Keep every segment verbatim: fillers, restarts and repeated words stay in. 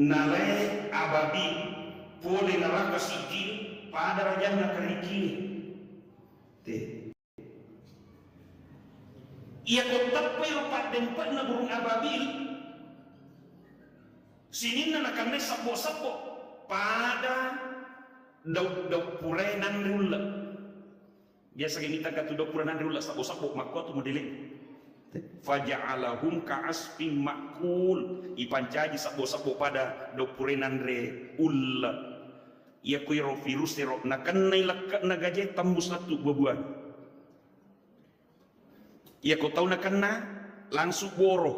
Nalae ababil pole naraka Sijjin, pada rajanna kerikil. Te. Iyako teppai ro paddempe'na burung ababil, sininna nakennai sebbo-sebbo, pada dau-, dau purae nanre ulle. Biasa ke mitangka tu dau pura nanre ulle sebbo-sebbo, makko tu modele. Faja'alahum ka'asfim ma'kul, ipancaji sebbo-sebbo pada dau purae nanre ulle. Iyako iro virus ero nakennai lekke'na gajae tembus lettu bua-buana. Iyako tau nakenna langsung boro,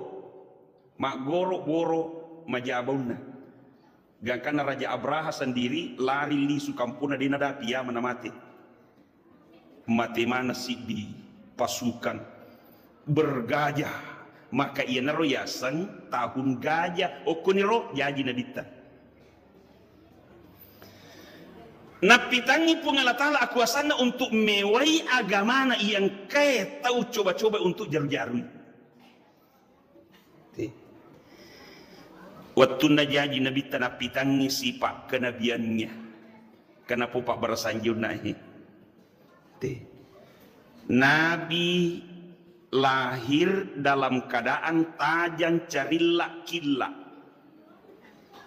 maggoro-boro maja baunna. Gangkanna Raja Abraha sendiri lari lisu kampona, de nadapi, iya mana mate. Mate maneng siddi pasukan bergajah, maka iyanaro yaseng tahun gajah. Okkoniro jaji nabitta. Nappitangngi Puang Allah Ta'ala akuasanna untuk mewai agamana iya engkae tau coba-coba untuk jaru-jarui. Te. Wettunna jaji nabitta nappitangngi sipa kenabiannya. Kenapa Pak Barasanjung nae? Te. Nabi lahir dalam keadaan tajang carilla killa.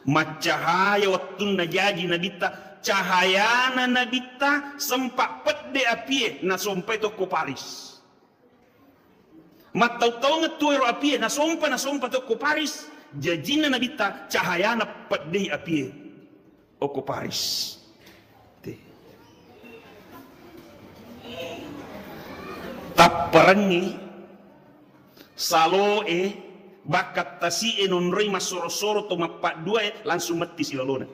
Maccahaya wettunna jaji nabitta, cahayana nabitta sempa pedde apie nasompai tokko Paris. Mattau-taungeng tuero apie nasompa, nasompa tokko Paris. Jajinna nabitta cahayana peddei apie okko Paris. Te. Tapparengngi saloe, bakka tasi'e nonroi massoro-soro to mappadduae langsung metti silalona.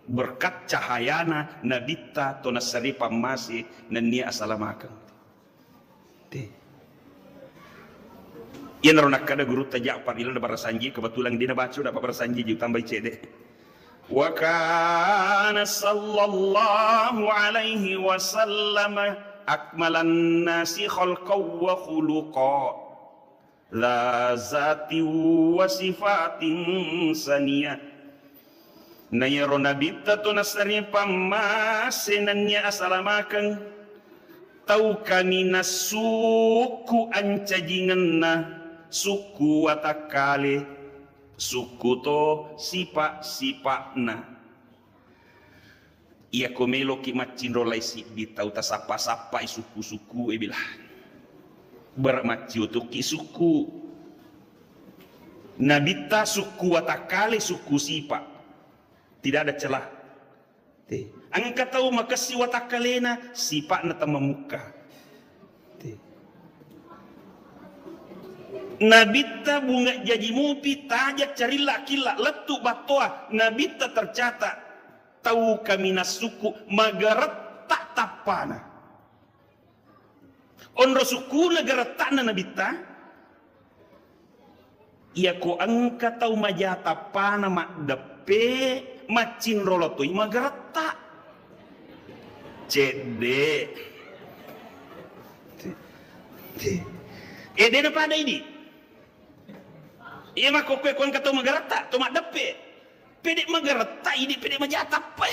Berkat cahayana nabitta to nassare pammase nennia asalamakeng. Te. Iyanaro nakkeda gurutta Ja'far ilalenna Barasanji, kebetulan de nabaca udah Pak Barasanji, ji tambai cede. Wa kana sallallahu alaihi wasallam akmalan nasi khalqan wa khuluqa, dza zatin wa sifatin saniyah. Na iyaro nabitta to nassare pammase nennia asalamakeng, tau kaminang sukku ancajingenna, sukku watakkale, sukku to sipa-sipa'na. Iyako meloki maccinro lai siddi tau, tasappa-sappai sukku-sukku e, bilang. Bara maccio tokki sukku. Nabitta sukku watakkale, sukku sipa. Tidak ada celah. Te. Engka tau makessi watakkalena, sipa'na temamukka. Te. Nabitta bunga jaji mupi, tajak carilla killa, lettu battoa, nabitta tercatat. Tau kaminang sukku magaretta tappana. Onro sukkuna garetta'na nabitta, iyako engka tau maja tappana maddeppe, maccinro lao toi magaretta. Cedde. E, de napada idi. Iya makkokkoe ko engka tau magaretta, to maddeppe. Pede magaretta idi, pede maja tappa.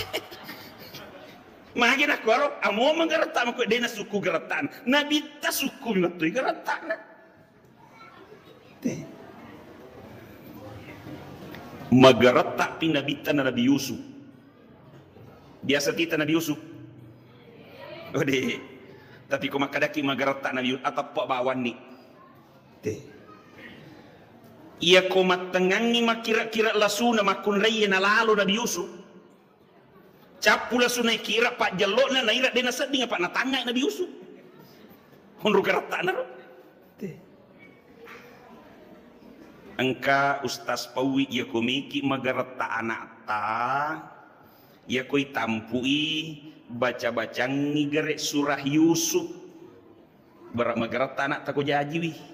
Magi nakkuaro, amo magaretta makko de nasukku garettana. Nabitta sukku mi mattoi garettana. Te. Magaretta pi nabitta na Nabi Yusuf. Biasa tita Nabi Yusuf? Ode. Tapi ko makkedaki magaretta Nabi Yusuf, atappa bawanni. Te. Iyako mattengngangngi makkira-kira lasuna makkunraiye nalalo Nabi Yusuf. Cappu lasuna ikira pajjello'na naira de nasedding apa natangnga Nabi Yusuf. Honro garettana ro. Te. Engka Ustaz Pauwi, iyako meki magaretta anakta, iyako itampui baca-bacangngi gare surah Yusuf. Bara magaretta anakta ko jajiwi.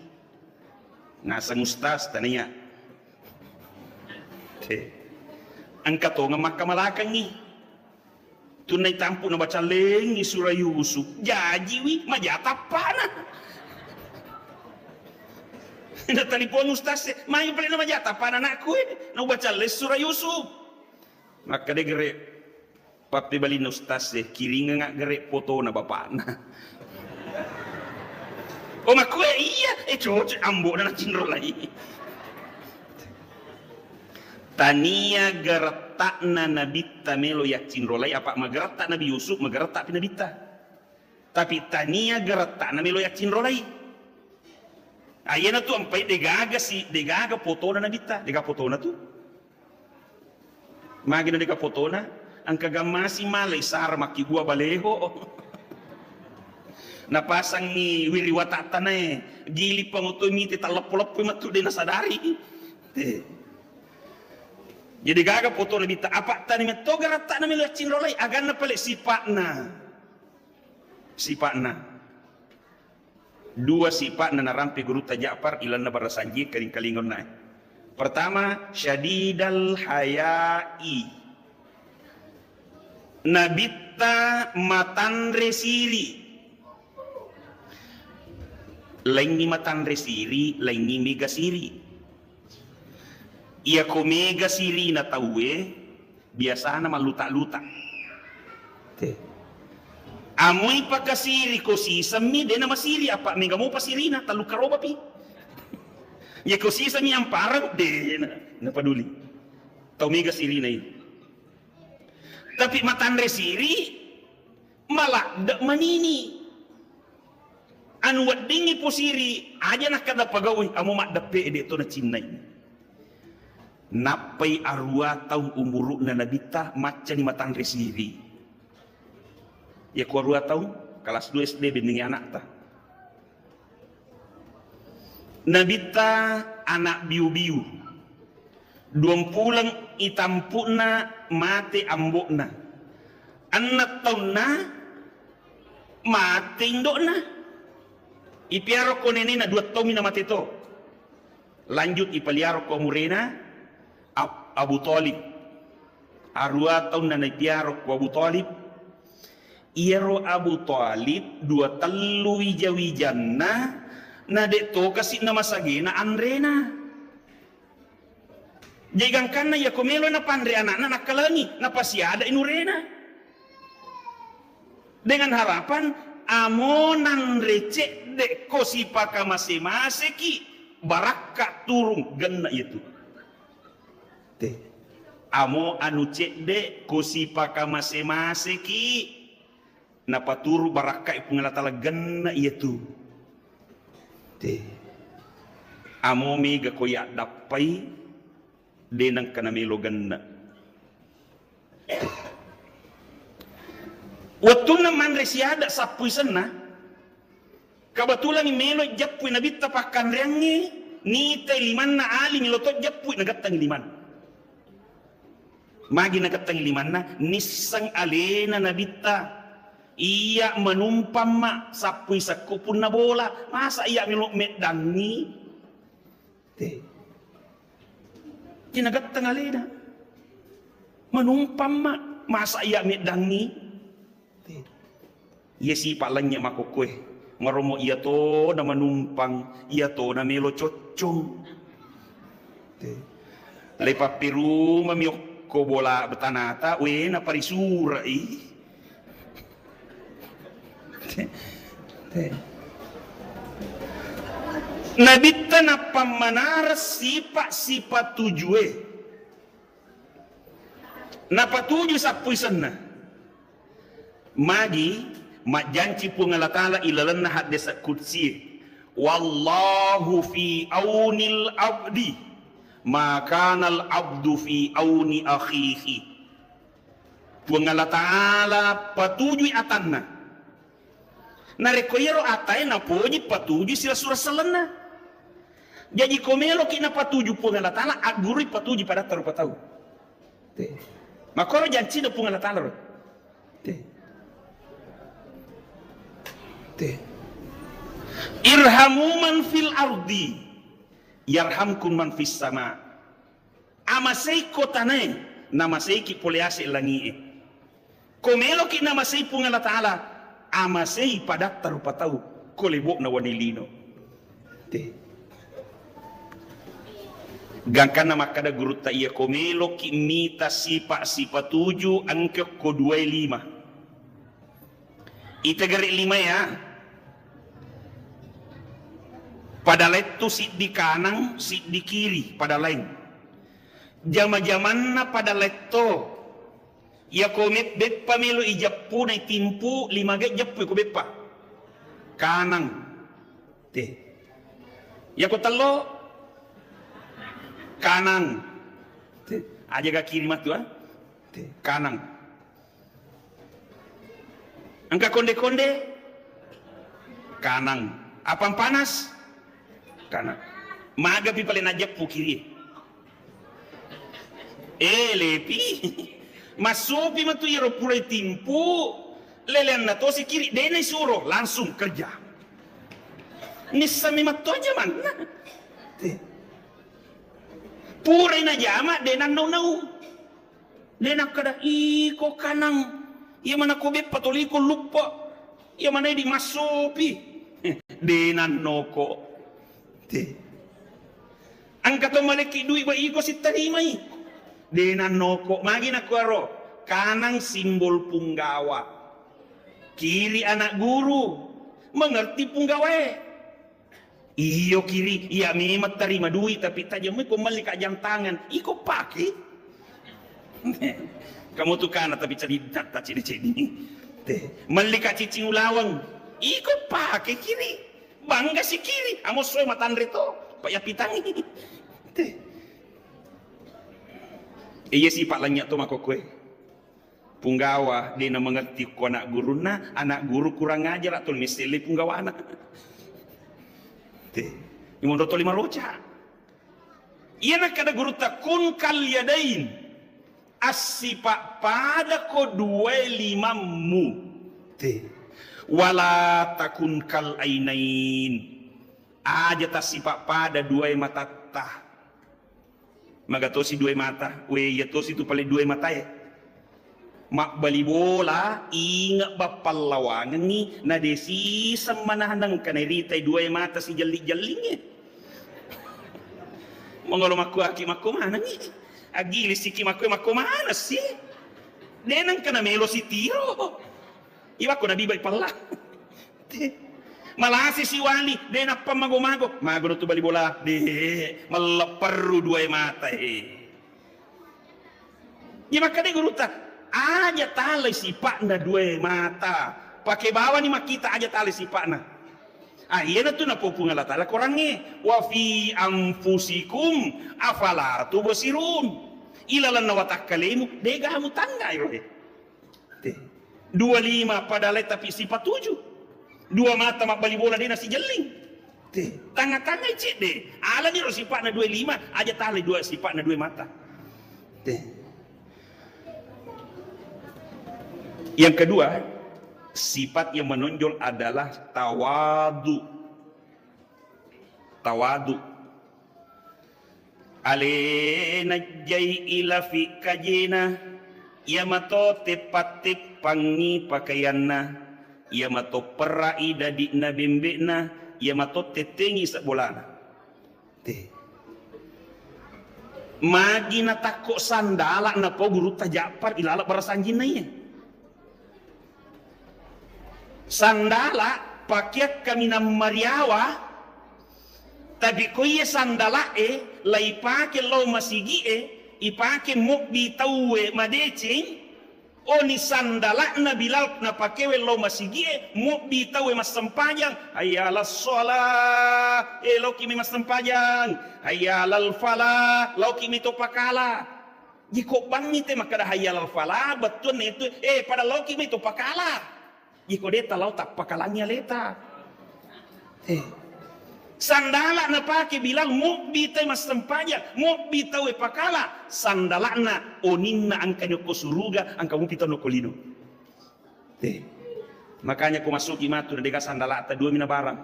Naseng ustaz tania. Te. Engka tongeng makkamalakengngi. Tunna itampu nabaca lengngi surah Yusuf. Jajiwi, maja tappana. Natalipong ustaz e, "Magi pale na majata pana anakku e, na ubaca les surah Yusuf." Makkeda gere, "Pappebalinna ustaz e, kiringeng gere fotona bapakna." Oh, makkue iya, eh, cocok, ambona nacinrolai. Tania garettakna Nabitta melo yaccinrolai, apa magaretta Nabi Yusuf, magaretta pi Nabitta. Tapi tania garettakna melo yaccinrolai. Ah, iyana tu ampai degaga si, degaga fotona Nabitta, degaga fotona tu. Magi na degaga fotona, engka gammasi malai sara makkibua baleho. Napasangi wiri watattanae, gili pangotoi mite talleppo-leppoi matu de nasadari. Eh. Jadi gaga fotona Nabitta, apa tani metto garettakna melo yaccinrolai, aganna pale sipa'na. Sipa'na. Dua sipa'na narampe gurutta Ja'far ilanna barasanji kaling-kalingonnae. Pertama, syadidal hayai. Nabitta matanre siri. Laingngi matanre siri, laingngi mega siri. Iyako mega sirina tauwe, biasana malluta-luta. Te. Amui pakasiri ko sisemmi, de namasiri, apa mega mopa sirina, tallu karobapi. Iyako sisemmi amparang, de na, napaduli. Tau mega sirina ini. Tapi matanre siri, maladde manini. Anu weddingngi posiri, aja nakkada pagaui, amo maddeppe e, de to nacinnai. Nappai arua taung umuru'na Nabitta, maccani matanre siri. Yako arua taung, kelas dua S D benningi anakta. Nabitta anak biu-biu. Duampuleng itampu'na mate ambo'na. Enneng taunna mate indo'na. Ipiarokko nenena dua taummi namate to. Lanjut ipaliarokko murena Ab-, Abu Thalib. Arua taunna naipiarokko Abu Thalib. Iyaro Abu Thalib dua tellu wija-wijanna, na de to kasi namasagena anrena. Jaji gangkanna iyako melo napanre anakna nakkalengi, napasiada inurena. Dengan harapan amo nanre cedde ko sipakamase-maseki, barakka turung genna iyatu. Te. Amo anu cedde ko sipakamase-maseki, napaturu barakkai Puang Allah Taala, genna iyatu. Te. Amo mega ko yaddappai, de nengka namelo genna. Wettunna manre siada sappu isenna, kebetulan melo jeppui Nabitta pakkanreangnge, nitai limanna ali melo to jeppui, nagettangi limanna. Magi nagettangi limanna, nisseng alena Nabitta. Iya manumpang ma sappu isekku punna bola, masa iya melo meddangi? Te. Kinagetteng alena. Manumpang ma, masa iya meddangi? Te. Iya sipa lennye makokkoe. Maromo iya to na manumpang, iya to na melo coccong. Te. Le pappirumami okko bola betanata, we na parisurei. Nabitta nappammanareng sipa-sipa tujue. Napatuju sappu isenna. Magi majjanci Puang Allah Taala ilalenna haddese qudsie, "Wallahu fi aunil abdi, ma kanal abdu fi auni akhihi." Puang Allah Taala patujui atanna. Narekko iyaro atae napoji, patujui silessureng sellenna. Jaji ko meloki napatuju Puang Allah Taala, aggurui patuju padatta rupa tau. Te. Makkoro jancina Puang Allah Taala ro. Te. Te. Irhamu man fil ardi, yarhamkum man fis sama. Amaseiko tanae, namaseiki pole ase langie. Ko meloki namasei Puang Allah Taala, amasei padatta rupa tau, ko lebo'na wani lino. Te. Gangkanna makkada gurutta, iya ko meloki mita sipa-sipa tuju, engka ko duae lima. Ita gare lima ya. Pada lettu siddi kanang, siddi kiri, pada laing. Jama-jamanna pada letto. Iya ko me-, beppa melo ijeppu na itimpu, lima ga ijeppu ko beppa. Kanang. Te. Iya ko tello. Kanang. Te. Aja ga kiri matu, ah. Te. Kanang. Engka konde-konde, kanang. Apang panas, kanang. Magapi pale najeppu kiri. Eh, lepi. Massupi matu iyaro pura itimpu, leleanna tosi kiri, de naisuro, langsung kerja. Nissami matto aja manna. Te. Purai najama, de nannau-nau. De nakkeda, "Iko kanang, iya mana ko beppa toli ko luppa, iya mana di massupi." De nannoko. Te. Engka to malekki dui ba iko sittarimai. De nannoko. Magi nakuaro, kanang simbol punggawa. Kiri anak guru, mengerti punggawae. Iyo kiri, iya memang tarima dui, tapi tajamui ko melli ka jam tangan, iko pake. Kamu tu kana tapi cerita tak cedi-cedi. Te, melli ka cicing ulaweng, iko pake kiri. Bangga si kiri, amo soe matanre to, pak ya pitangi. Te. Iya sih pak lanya to makokoe. Punggawa, de na mengerti ko anak gurunna, anak guru kurang ajar atau misselle punggawana. Te, imonro toli maroca. Iya nakkada gurutta, "Kun kal yadain." Assipa pada ko duae limammu. Te. Wala takun kal ainain. Aja tassipa pada duae matatta. Maga tosi duae mata, we iya tosi tu pale duae matae. Mabbali bola, inge bappallawangengngi, na de siseng manang engka nairitai duae mata sijelli-jellingnge. Mangolo makkuaki makko manengngi. Aggilisiki makko makko maneng si. De nengka namelo sitiro. Iwakko nabibai palla. Te. Malasi siwali, de nappa mago-mago. Mago tu bali bola, de. Mallepperru duae mata, eh. Iya makkeda gurutta, aja talai sipa'na duae mata. Pake bawani makkita aja talai sipa'na. Ah, iyanatu napau Puang Allah Taala Korangnge, "Wa fi anfusikum afala tubsirun." Ilalenna watakkalemu, degamu tangngai roe. Te. Dua lima pada lai tapi sipa tuju. Dua mata mabbali bola de nasijelling. Te. Tangnga-tangngai cedde. Alani ro sipa'na dua lima, aja talai dua sipa'na dua mata. Te. Yang kedua, sifat yang menonjol adalah tawadu. Tawadu. Alena jai ilafi kajena, iya mato teppa-teppangngi pakaianna, iya mato perra'i dadi'na bembe'na, iya mato tettengi sebbolana. Te. Magi natakko sandala napau gurutta Ja'far ilaleng barasanjinna iye. Sandala pakeang kaminang mariawa, tapi ko iye sandala'e laipake lao masigi'e, ipake mobbi tauwe madeceng, oni sandala'na Bilal napakewe lao masigi'e, mobbi tauwe massempajang, "Hayya 'alas shalah, eh, laoki mi massempajang, hayya 'alal falah, laoki mi to pakala." Jiko bangngi te makkeda hayya 'alal falah, bettuanna itu, eh, pada laoki mi to pakala. Iko de talao tappakalangi aleta. Eh. Sandala napake Bilal, mobbi tai massempajang, mobbi tauwe pakala, sandala'na oninna engka nyokko suruga, engka mupi tau nokko lino. Eh. Makanya ko masuki matu na dega sandala'ta dua mina barang.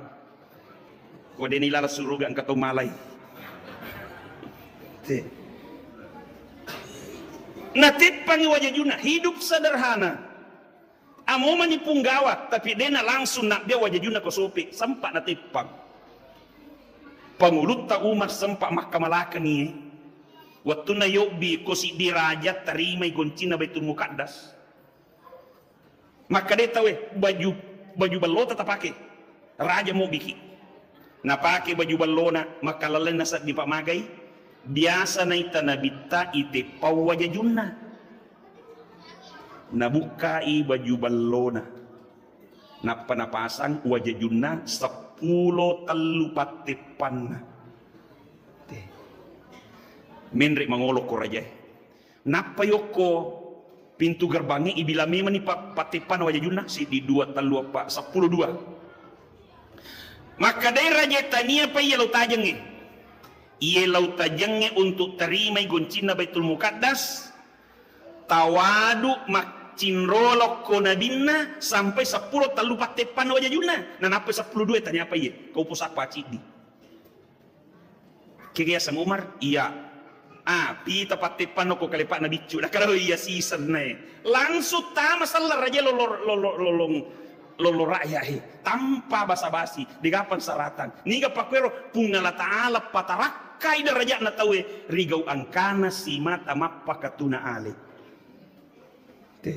Ko deni lala suruga engka tau malai. Eh. Nateppangi wajajuna, hidup sederhana. Amo mani punggawa, tapi dena langsung nabbia wajajunna ko sope, sempa nateppang. Pangulutta Umar sempa makkamalakengi, Wettunna yobbi ko siddi raja tarimai goncinna Baitul Muqaddas. Makkeda tauwe, baju, baju ballota tapake. Raja mobiki. Napake baju ballona, makkalallenna seddi pamagai. Biasa naita nabitta iteppang wajajunna. Nabukkai baju ballona. Nappa napasang wajajunna seppulo tellu patteppanna. Te. Menre mangolo ko rajae. Nappa yokko pintu gerbangnge ibilang memanni pa-, patteppanna wajajunna, siddi, dua, tellu, eppa, seppulo dua. Makkedai raja, tania pa iya lau tajengnge. Iye lau tajengnge untuk tarimai goncinna Baitul Muqaddas, tawadu maccinrolokko nabinna sampai seppulo tellu patteppanna wajajunna. Nanappa seppulo dua, tania pa iye. Kau posappa ciddi. Kega yaseng Umar? Iya. Ah, pita patteppanna ko kalepa'na biccu. Nakadao iya sisenna e. Langsung tama selleng raja lolo, lolo, lolong, lolo rakyat e. Tanpa basa-basi, degaga persyaratan. Niga pakkuero, Puang Allah Ta'ala patarakkai derajatna tauwe, rigau engkana simata mappakatuna ale. Te.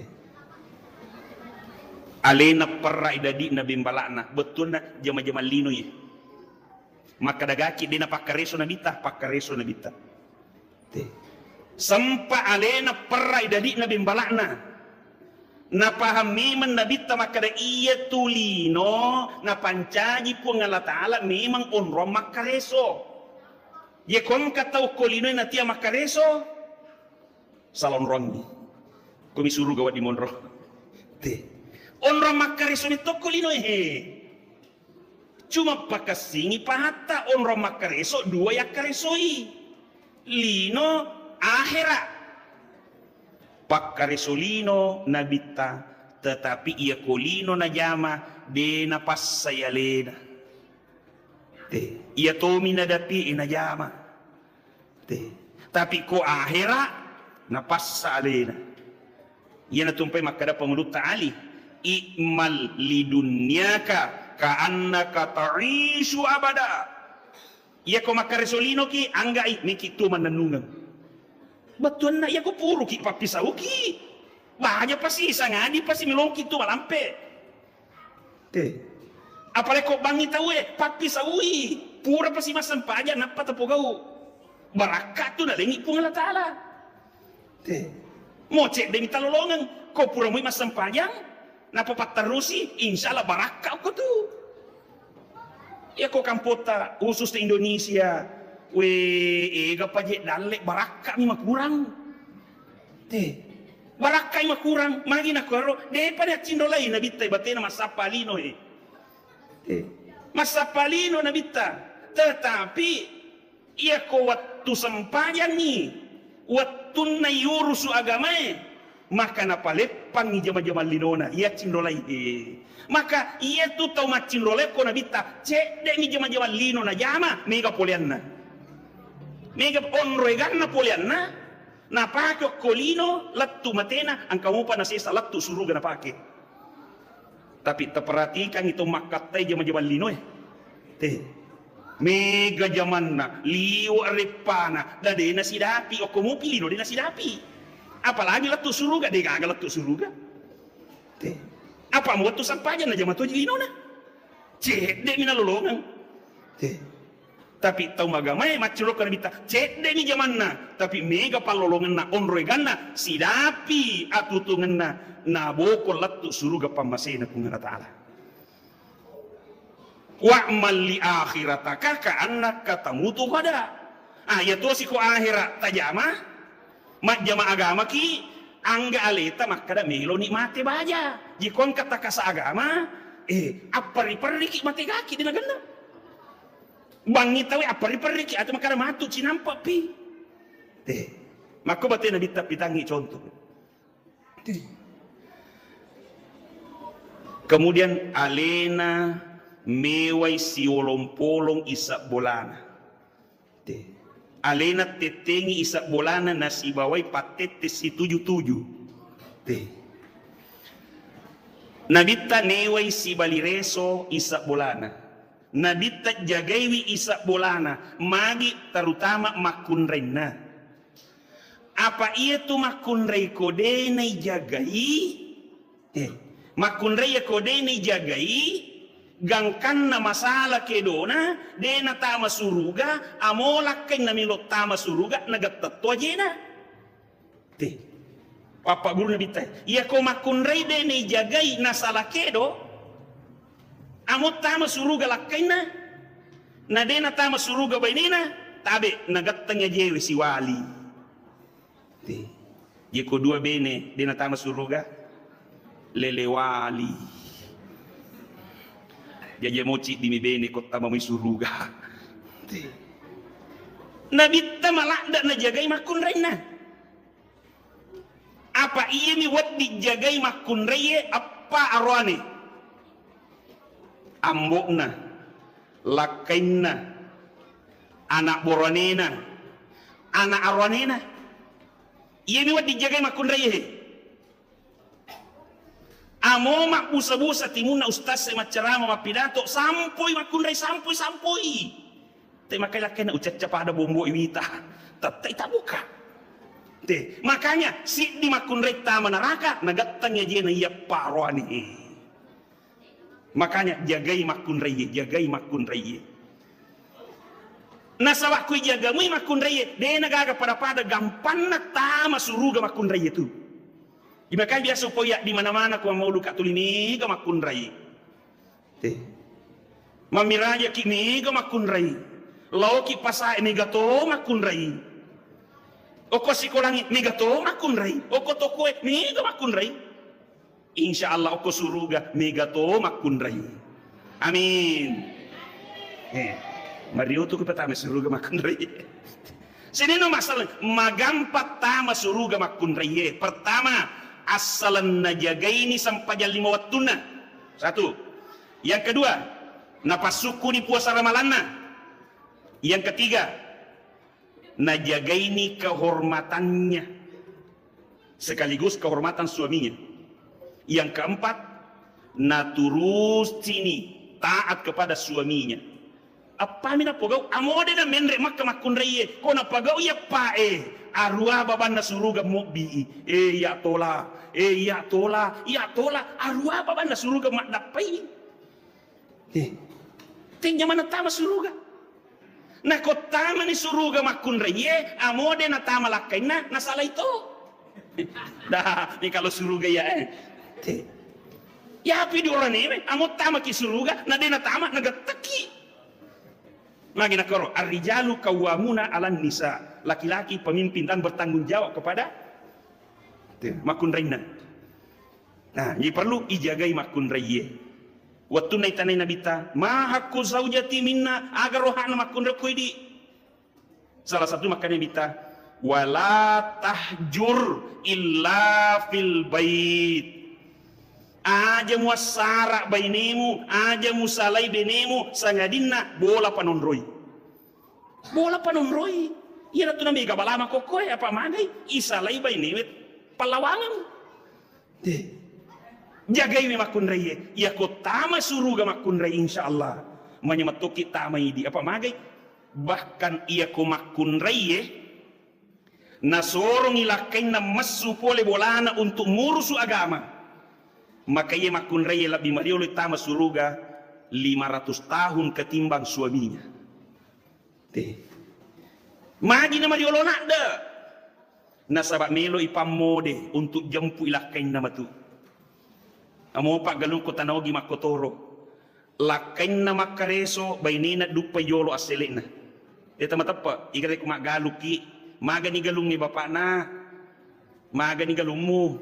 Alena perrai dadi'na bembala'na, bettuanna jama-jamang lino ye. Makkadagaki de napakkareso nabitta, pakkareso nabitta. Te. Sempa alena perrai dadi'na bembala'na. Napahang memeng nabitta makkada, iya tu lino napancaji Puang Allah Ta'ala memeng onrong makkareso. Ye ko engka tau ko linoe natia makkareso, sala onrongi. Ko mi suruga wedding monro. Te. Onrong makkareso metto ko linoe he. Cuma pakessingi pahatta, onrong makkareso dua yakkaresoi. Lino ahera. Pakkareso lino nabitta, tetapi iya ko lino najama, de napassai alena. Te. Iya tomi nadapi e najama. Te. Tapi ko ahera, napassa alena. Iyana tumpai makkada Pangulutta Ali, "I'mal lidunyaka ka'annaka ta'isyu abada." Iya ko makkareso linoki, anggai meki tuo mannennungeng. Bettuanna iya ko puruki pappisauki, baja pasi sangadi pasi melongki tuo malampe. Te. Apalagi ko bangngi tauwe, pappisaui. Pura pasi massempajang, nappa tapogau. Barakka tu nalengi Puang Allah Ta'ala. Te. Mo cedde mi talolongeng. Ko pura mui massempajang, nappa patterusi, insya Allah barakka ko tu. Iya ko kampota, khusus di Indonesia, we, ega paje dalle, barakka mi makurang. Te. Barakkai makurang, magi nakuaro, depa naccinrolai nabitta batena massappa lino e. Te. Massappa lino nabitta, tetapi iya ko wettu sempajangngi, wettunna yurusu agamae, maka napaleppangngi jama-jamang linona, iya cinrolai e. Maka iya tu tau maccinrolai ko nabitta, cedde mi jama-jamang lino najama, mega poleanna. Mega onro eganna poleanna, Napake okko lino lettu matena, engka mopa nasesa lettu suruga napake. Tapi taperhatikangngi to makkattai jama-jamang linoe. Te. Mega jamanna, liwe' reppana, dadena sidapi, okko mopi lino dena sidapi. Apalagi lettu suruga, degaga lettu suruga. Te. Apa muwettu sampajang najama toji linona. Cedde mi nalolongeng. Te. Tapi tau magamae maccurokka nabitta, cedde mi jamanna, tapi mega pallolongenna, onro eganna, sidapi atutungenna, naboko lettu suruga pammasena Puang Allah Ta'ala. Wa'mal li akhirataka ka'annaka tamutu ghada. Ah, iya tosi ko ahera tajama, majjama agamaki, angga aleta makkada meloni mate baja. Jiko engka takasa agama, eh, apperri-perriki mate gaki dena genna. Bangngi tauwe apperri-perriki atau makkada matu cinampe'pi. Eh, makko batena bitta pitangngi contoh. Kemudian alena mewai siolong-polong isab bolana. Te. Alena tettengi isab bolana nasibawai pattette situju-tuju. Te. Nabitta newai sibali reso isab bolana. Nabitta jagaiwi isab bolana, magi terutama makkunrainna. Apa iya tu makkunrai ko de naijagai, eh, makkunrai ko de naijagai, gangkanna masala kedona, de natama suruga, amo lakkainna melo tama suruga, nagettetto ajena. Te. Papa guru Nabitta, iya ko makkunrai de naijagai nasala kedo, amo tama suruga lakkainna, na de natama suruga bainena, tabe nagettengi ajewe siwali. Te. Iya ko dua bene de natama suruga, lelewali. Jaji amo ciddimi bene ko tama mai suruga. Te. Nabitta maladde najagai makkunrainna. Apa iyami wedding jagai makkunraiye eppa aroane. Ambo'na, lakkainna, ana' boroanena, ana' aroanena. Iyami wedding jagai makkunraiye. Amo mabbusa-busa timunna ustaz e maccarama mappidato, sampoi makkunrai, sampoi, sampoi. Te makai lakkainna ucacca pada bombo iwita. Tettai tabuka. Te, makanya siddi makkunrai tama naraka, nagattangi ajena iya paroane. Makanya jagai makkunraiye, jagai makkunraiye. Nasaba kui jagamui makkunraiye, de nagaga pada-pada gampanna tama suruga makkunraiye tu. Imakai biasa upau ya di mana-mana ko mauluka tuli mega makkunrai. Te. Mammirajaki mega makkunrai. Laoki pasae mega to makkunrai. Okko sikolangi mega to makkunrai. Okko tokoe mega makkunrai. Insya Allah okko suruga mega to makkunrai. Amin. Eh, mario tu ku pertama suruga makkunrai. Sininna masalah magampa tama suruga makkunraiye. Pertama, assalenna jagaini sempajang lima wettunna. Satu. Yang kedua, napassukkuni puasa ramalanna. Yang ketiga, najagaini kehormatannya sekaligus kehormatan suaminya. Yang keempat, naturusini taat kepada suaminya. Appami napogau, amode na menre makka makkunraiye, ko napagau iya pae, arua babanna suruga mobbii. Eh, iya tola, eh, iya tola, iya tola, arua babanna suruga maddappai. Eh, tenja mana tama suruga. Nako tamani suruga makkunraiye, amode natama lakkainna, nasalai to. Dah, ni kalau suruga ya, eh. Te. Ya, pi dua orang ini, amo tamaki suruga, na de natama, nagetteki. Magi nakoro, arrijalu kawamuna alan nisa. Laki-laki pemimpin dan bertanggung jawab kepada, te, makkunrainna. Nah, jadi perlu ijagai makkunraiye. Wettunna itanai Nabitta, "Ma haqqu zaujati minna?" Aga rohana makkunrai ko idi? Salah satu makkeda Nabitta, "Wala tahjur illa fil bait." Aja muassara bainemu, aja musalai benemu, sangadinna bola panonroi. Bola panonroi. Iyana tu namega bala makokkoe, apa magai, isalai bainewe pallawangeng. Deh. Jagaiwi makkunraiye. Iyako tama suruga makkunrai, insya Allah. Manyameng tokki tama idi. Apa magai? Bahkan iyako makkunraiye, nasorongi lakkainna messu pole bolana untuk murusu agama. Maka iya makkunraiye lebbi mariolo tama suruga lima ratus tahun ketimbang suaminya. Te. Magi na mariolo nadde. Nasaba melo ipammode untuk jempui lakkainna matu. Amo paggalung ko tanaogi makkotoro. Lakkainna makkareso, bainena duppai jolo asselekna. Eta mateppe, iga rekko maggalukki, magani galungnge bapakna, magani galummu,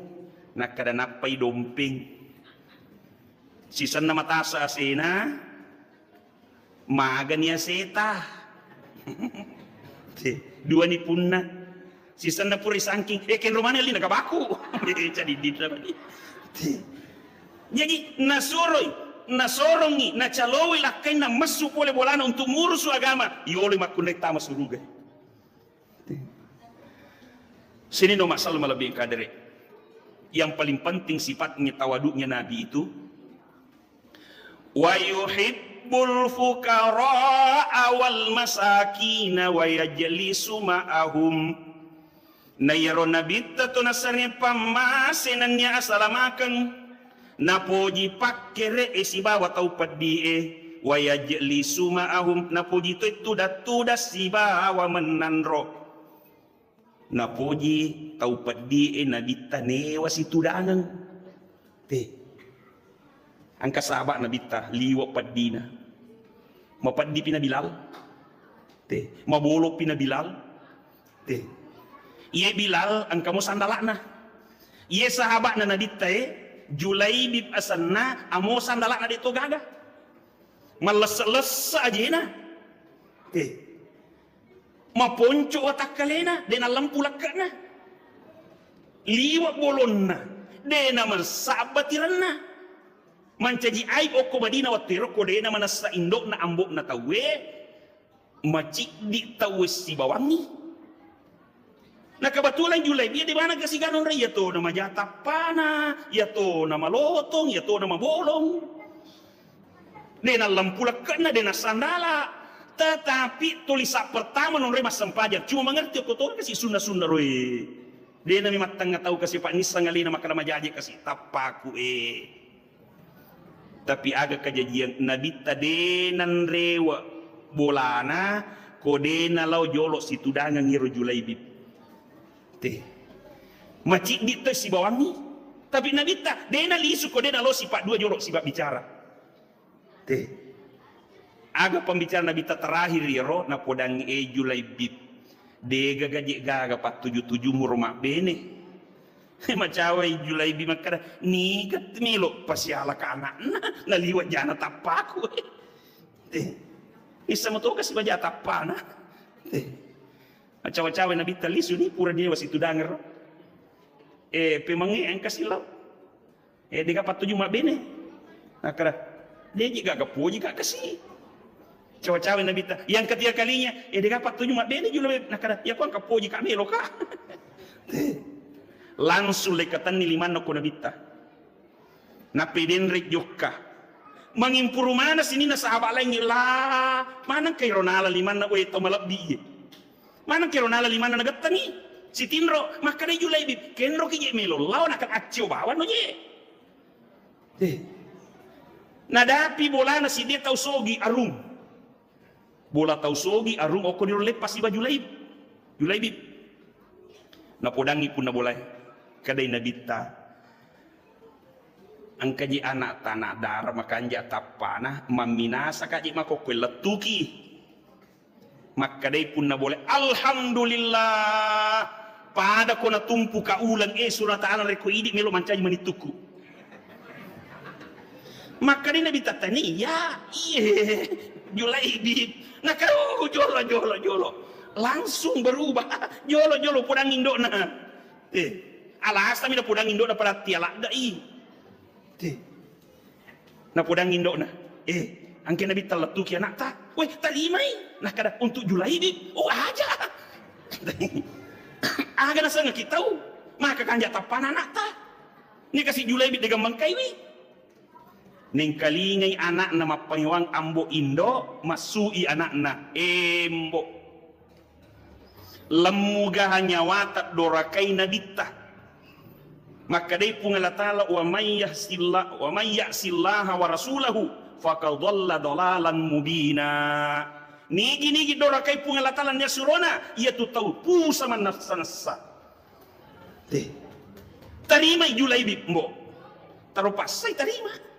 nakkada nappai dompeng. Sisenna matasa asena, magani aseta. Te, duani punna. Sisenna pura isangking, eh, kenro mani alli nagabaku. Jadi dinra mani. Te. Jadi nasuroi, nasorongi, nacalowoi lakkainna messu pole bolana untuk murusu agama, yoloi makkunrai tama suruga. Sini no masalah malebbi kadere. Yang paling penting sifatnya tawaduknya Nabi itu, "Wa yuhibbul fuqara'a wal masakina wa yajlisu ma'ahum." Na iyaro Nabitta to nasare pammase nennia asalamakeng, napoji pakkere'e sibawa tau peddi'e, wa yajlisu ma'ahum, napoji toi tudang-tudang sibawa mennanro. Napoji tau peddi'e Nabitta newa situdangeng. Te. Engka sahabat Nabitta liwe' peddina. Mapeddipi na Bilal. Te. Mabolopi na Bilal. Te. Iye Bilal engka mo sandala'na. Iye sahabatna Nabitta e, Julaibib asenna, amo sandala'na de' to gaga. Mallesse-lesse ajena. Te. Maponco watakkalena, de' nallempu lekke'na. Liwe' bolonna, de' namessa abbatirenna. Mancaji aib okko Madinah wettu ero ko de' namanessa indo'na ambo'na tauwe, maciddi' tauwe sibawangngi. Na kebetulan Julaibib de' maneng kasi ganong re, iya tona maja tappana, iya tona malotong, iya tona mabolong. De' nallempu lekke'na, de' nassandala. Tetapi tuli sa pertama nonroi massempajang. Cuma mengerti okko tona kasi sunna-sunna roe. De' nami mattengnga tau kasi, pa' nisseng alena makkeda majaji kasi tappaku e. Tapi aga kajajiang Nabitta de' nanrewe' bolana ko de' nalao jolo' situdangeng iro Julaibib. Te. Maciddi' to sibawangngi. Tapi Nabitta de' nalisu ko de' nalao sipa' dua jolo' sipa' bicara. Te. Aga pembicara Nabitta terakhir iyaro, napodangngi, "E Julaibib, de' gaga je' gaga pattuju-tujumu ro mabbene." Macawai Julaibib makkeda, "Niga melo pasialaka ana'na, naliwe' jana tappaku." Te. Issa matoka sibaja tappana. Te. Macawa-cawa Nabitta lisu ni pura dewa situdangero. Eh, pemangnge engka silau. Eh, dega pattuju mabbene. Nakkeda, "De' ji gaga poji ka kasi." Cawa-cawa Nabitta. Yang ketiga kalinya, "Eh, dega pattuju mabbene julu." Nakkeda, "Ya ko engka poji ka melo ka." Langsung lekatenni limanna ko Nabitta. Nappedenre jokka. Mangimpuru mana sininna sahabat laingnge, la, maneng kairo nala limanna, we, tau malebbi ye. Maneng kairo nala limanna nagettengi. Sitinro, makkeda Julaibib, "Kenro ki je melo lao, nakan accio bawang no je." Eh. Nadapi bolana sidde tau sogi arung. Bola tau sogi arung okko diro leppa siba Julaib. Julaibib. Napodangi punna bolae. Kadai Nabitta. Engka je anak tanah darah makanja tappana, mamminasa ka je makokkoe lettuki. Makkedai punna bolae, "Alhamdulillah. Pada ko natumpu ka uleng, eh, surata ala reko idi melo mancaji manittukku." Makkedai Nabitta, "Tania, iye, Julaibib." Nakkeda, "Oh, jolo, jolo, jolo." Langsung berubah. Jolo, jolo, podang indokna. Eh, alasami na podang indokna pada tialadda i. Te. Napodang indokna, "Eh, angke Nabitta lettuki anakta." "Weh, tarimai." Nakkeda, "Untuk Julaibib." "Oh, aja." Aga nasengngeki tau, maka kanja tappana anakta. Ni kasi Julaibib de gammang kaiwi. Nengkalingai anakna mappangewang ambo indo, massui anakna, "Eh, mbo, lemmugaha nyawata dorakai Nabitta." Makkedai Puang Allah Ta'ala, "Wa may ya'silla-, wa may ya'sillaha wa rasulahu faqad dhalla dhalalan mubina." Nigi-nigi dorakai Puang Allah Ta'ala nia surona, iyatu tau pusa mannassa-nassa. Te. Tarimai Julaibib, mbo. Taro passai tarima.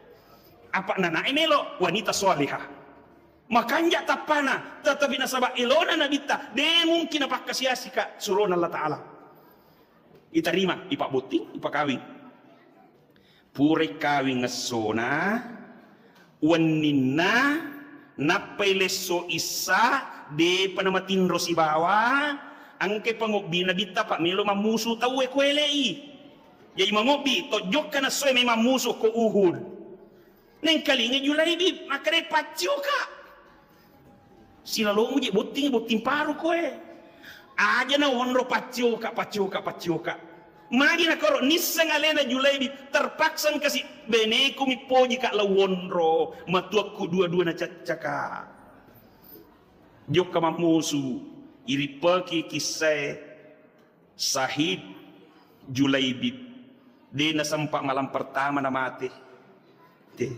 Apa nanae melo wanita soleha. Makanja tappana, tetapi nasaba elona Nabitta, de mungkin napakkasiasi ka surona Allah Ta'ala. Itarima, ipabbotting, ipakawing. Purai kawing essona, wenninna, nappai lesso issa, depa namatinro sibawa, engkai pangobbi Nabitta, pa melo mammusu tauwe ko elei. Jadi mangobbi, tojjokka nassoe memang musu ko Uhud. Nengkalinga Julaibib, makkedai, "Paccoka. Silalomu je botting, botting paru koe. Aja na wonro, paccoka, paccoka, paccoka." Magi nakoro, nisseng alena Julaibib, terpaksa engkasi, "Beneku mi poji ka lao wonro, matuakku dua-dua na caccaka." Jokka mammusu, irippeki kissae. Sahid Julaibib. De' nasempa malam pertama namate. Te.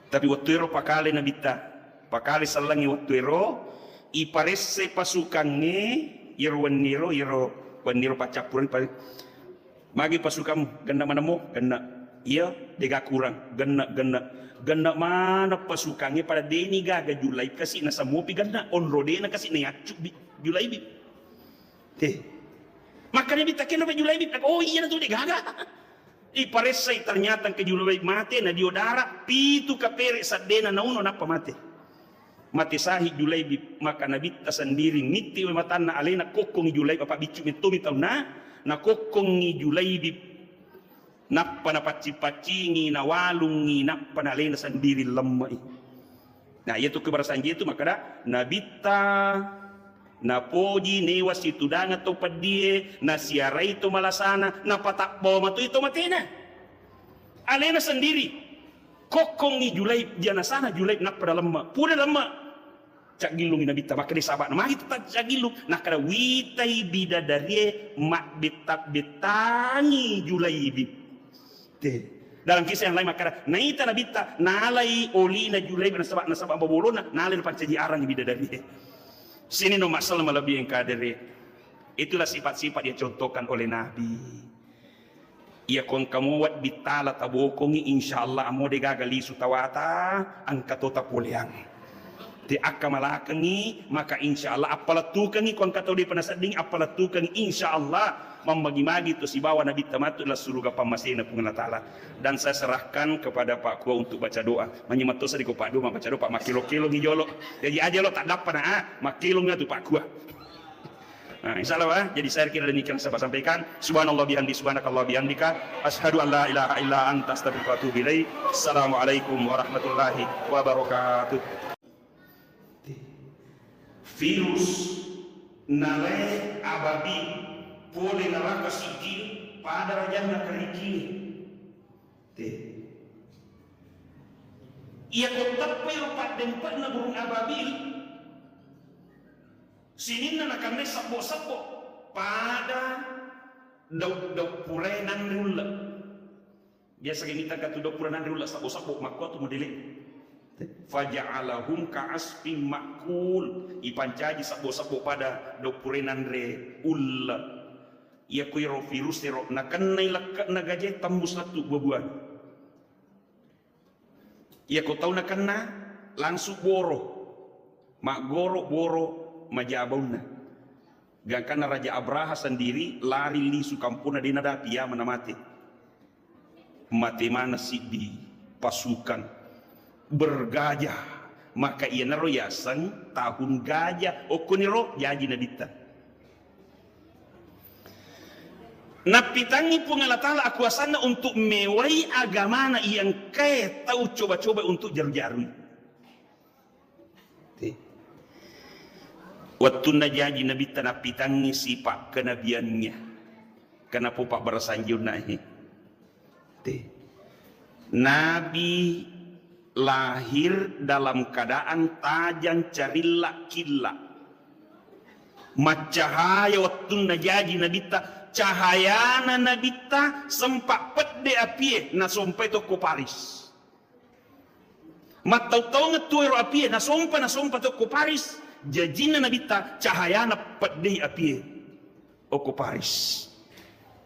Tapi wettu ero pakale Nabitta, pakale sellengnge wettu ero, iparessai pasukangnge, iyero wenniro, iyero wenniro paccappureng pare-, magi pasukammu, genna maneng mo, genna. Iya, de'ga kurang, genna, genna. Genna maneng pasukangnge pada de'ni gaga Julaib kasi nasemmopi genna, onro de'na kasi nayaccubi Julaibib. Te. Makkeda Nabitta, "Kenro pe Julaibib?" Oh, iya na tu, de' gaga. Iparessai, ternyata engka Julaibib mate, na dio dara, pitu kapere seddena nauno nappa mate. Mate sahid Julaibib, maka Nabitta sendiri mitti wae matanna, alena kokkongi Julaibib, apa biccu mettomi taunna, na kokkongi Julaibib. Nappa napaccing-paccingi, nawalungngi, nappa nalena sendiri lemme'i. Nah, iyatu ku barasanji tu makkeda, Nabitta napoji newa situdangeng tau peddie, nasiarai to malasana, napatabbawa matoi to matena. Alena sendiri kokkongi Julaib, janasana Julaib nappa nalemme. Pura lemme, caggillungi Nabitta, makkeda saba'na magi tetta caggillung, nakkeda witai bidadarie mabbetta-bettangi Julaibib. Te. Dalam kisah yang lain makkeda, naita Nabitta, nalai olina Julaib nasaba, nasaba mabolona, nalai napancaji arang bidadarie. Sini no masalah malebbi engka dere. Itulah sifat-sifat yang dicontohkan oleh Nabi. Iya ko engka mo wedding tala tabokongi, insya Allah amo de' gaga lisu tawata, engka to tapoleang. Te akka malakengngi, maka insya Allah appalettukengngi, ko engka tau de'pa nasedding, appalettukengngi, insya Allah mammagi-magi to sibawa Nabitta matu ila suruga pammasena Puang Allah Ta'ala. Dan saya serahkan kepada Pak Kua untuk baca doa. Manyameng to sa di ko Pak Dua, baca doa, Pak, makkelo-kelongi jolo. Jadi aja lo tak dapat, ah, makkelongi tu Pak Kua. Nah, insya Allah, ah, jadi saya kira demikian saya sampaikan. Subhanallah bihamdi, subhanakallah bihamdika. Asyhadu an la ilaha illa anta, astaghfiruka wa atubu ilaik. Assalamualaikum warahmatullahi wabarakatuh. Virus nalae ababil pole naraka sijjin pada rajanna karikini. Te. Iya ko teppai ro paddempe'na burung ababil, sininna nakennai sebbo-sebbo pada dau-, dau purae nanre ulle. Biasa ke mita engka tu dau pura nanre ulle sabbo-sabbo, makkuatu modele. Faja'alahum ka'asfin ma'kul, ipancaji sabbo-sabbo pada dau pura nanre ulle. Iya kuiro virus ero nakennai lekke'na gaje tembus lettu buah-buahan. Iya ko tau nakenna langsung boro. Maggoro-boro maja baunna. Gangkanna Raja Abraha sendiri lari lisu kamponna, de nadapi, iya mana mate. Mate mana siddi pasukan bergajah. Maka iyanaro yaseng tahun gajah. Okkoniro jaji nabitta. Nappitangngi Puang Allah Ta'ala akuasanna untuk mewai agamana yang kae tau coba-coba untuk jaru-jarui. Te. Wettunna jaji nabitta nappitangngi sipa kenabiannya. Kenapa Pak barasanjiunna he? Te. Nabi lahir dalam keadaan tajang carilla killa. Maccahaya wettunna jaji nabitta, cahayana nabitta sempa pedde apie nasompai tokko Paris. Mattau-taungeng tuero apie nasompa, nasompa tokko Paris. Jajinna nabitta cahayana peddei apie okko Paris.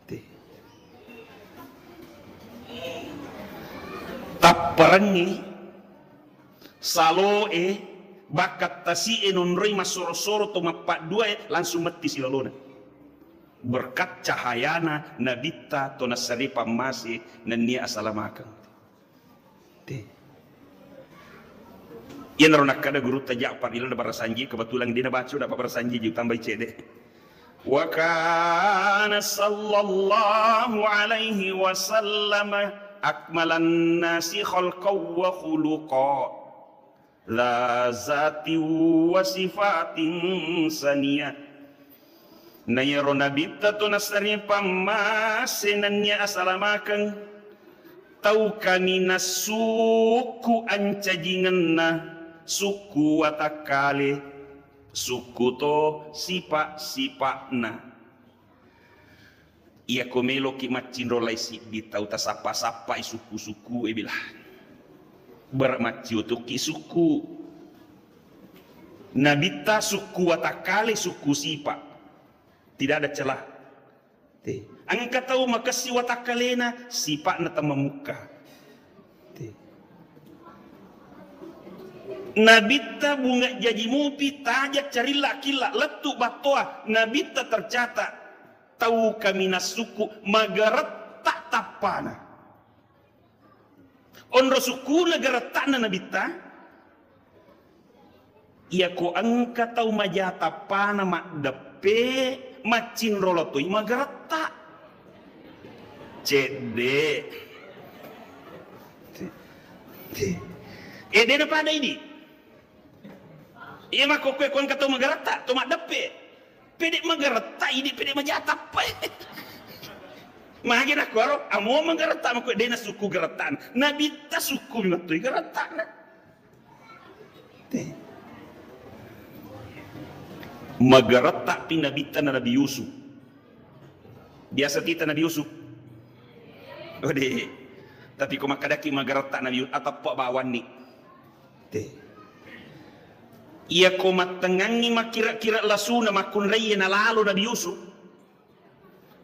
Te. Tapparengngi saloe bakka tasi'e nonroi massoro-soro to mappadduae langsung metti silalona. Berkat cahayana nabitta to nassare pammase nennia asalamakeng. Te. Iyanaro nakkada gurutta Ja'far ilalenna barasanji, kebetulan de nabaca, dapat barasanji ji tambai cede. Wa kana sallallahu alaihi wasallam akmalan nasi khalqan wa khuluqa. Dza zatin wa sifatin saniyah. Na iyaro nabitta to nassare pammase nennia asalamakeng, tau kaminang sukku ancajingenna, sukku watakkale, sukku to sipa-sipa'na. Iyako meloki maccinrolai siddi tau, tasappa-sappai sukku-sukku e, bilang. Bara maccio tokki sukku. Nabitta sukku watakkale, sukku sipa. Tidak ada celah. Te. Engka tau makessi watakkalena, sipa'na temamukka. Te. Nabitta bunga jaji mupi, tajang carilla killa, lettu battoa, nabitta tercatat tau kaminang sukku magaretta tappana. Onro sukkuna garetta'na nabitta, iyako engka tau maja tappana maddeppe, maccinrolo toi magaretta. Cedde. E, dena pada idi. Iya makkokkoe ko engka tau magaretta, to maddeppe. Pede magaretta idi, pede maja tappa. Magi nakkuaro, amo magaretta makko dena sukku garettana. Nabitta sukku mi mattoi garettana. Te. Magaretta pi nabitta na Nabi Yusuf. Biasa tita Nabi Yusuf. Ode. Tapi ko makkadaki magaretta Nabi Yusuf, atappa bawanni. Te. Iyako mattengngangngi makkira-kira lasuna makkunraiye nalalo Nabi Yusuf.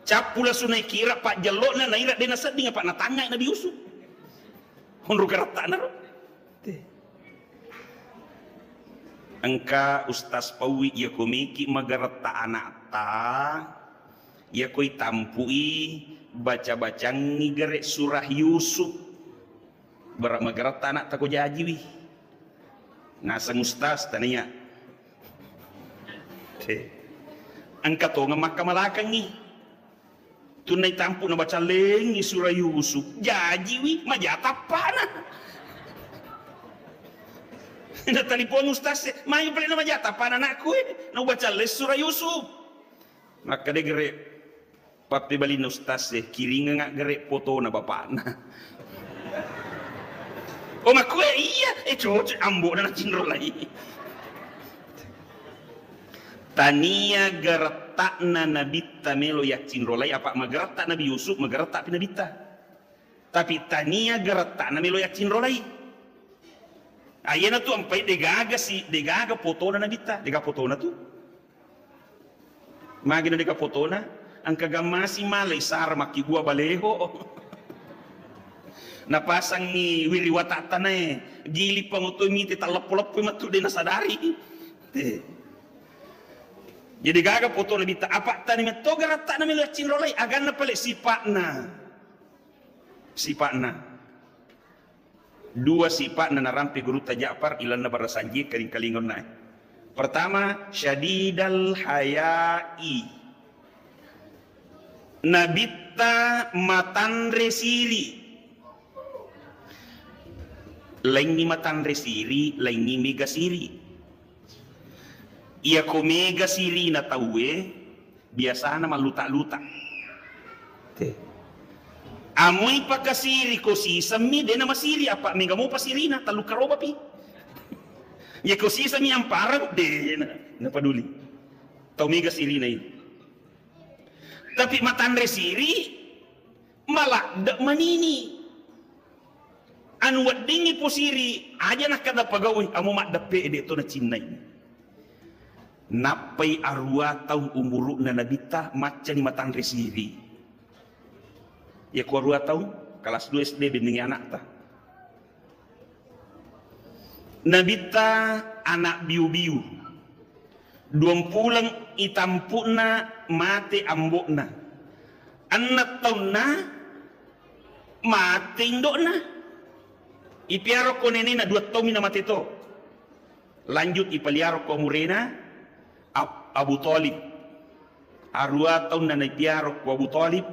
Cappu lasuna ikira pajjello'na naira de nasedding apa natangngai Nabi Yusuf. Honro garetta'na ro. Te. Engka ustaz paui iyako meki magaretta anakta, iyako itampu'i baca-bacangngi gare surah Yusuf. Bara magaretta anakta ko jajiwi. Naseng ustaz tania. Te. Engka tongeng makkamalakengngi. Tunna itampu nabaca lengngi surah Yusuf. Jajiwi, maja tappana. Natalipong ustaz e, "Mai pale na maja tappana anakku e, naubaca leng surah Yusuf." Makkeda gare, Pappebalinna ustaz e, "Kiringeng gare fotona bapakna." Oh, makkue iya, eh, cocok, ambokna nacinrolai. Tania garetta'na nabitta melo yaccinrolai, apa magaretta Nabi Yusuf, magaretta pi nabitta. Tapi tania garetta'na melo yaccinrolai. Ayana tu ampai degaga si, degaga fotona nabitta, dega fotona tu. Magi na deka fotona, engka gammasi malai sara makkibua baleho. Napasangngi wiri watattanae, gili pangotoi mite talleppo-leppoi matu de nasadari. Te. Jadi gaga fotona nabitta, apa tani metto garetta'na melo yaccinrolai, aganna pale sipa'na. Sipa'na. Dua sipa'na narampe gurutta Ja'far ilalenna barasanjie kaling-kalingonnae. Pertama, syadidal haya'i. Nabitta matanre siri. Laingngi matanre siri, laingngi mega siri. Iyako mega sirina tauwe, biasana malluta-luta. Te. Amui pakasiri ko sisemmi, dena masiri, apa mega mopa sirina, tallu karobapi. Ya ko sisemmi amparang, dena napaduli. Tau mega sirina ini. Tapi matanre siri, maladde manini. Anu weddingngi posiri, aja nakkada pagaui, amo maddeppe de to nacinnai. Nappai arua taung umuru'na nabitta, maccani matanre siri. Yako arua taung, kelas dua S D bennengngi anakta. Nabitta anak biu-biu. Duampuleng itampu'na mate ambo'na. Enneng taunna mate indo'na. Ipiarokko nenena dua taummi namate to. Lanjut ipaliarokko amurena Ab-, Abu Thalib. Arua taunna naipiarokko Abu Thalib.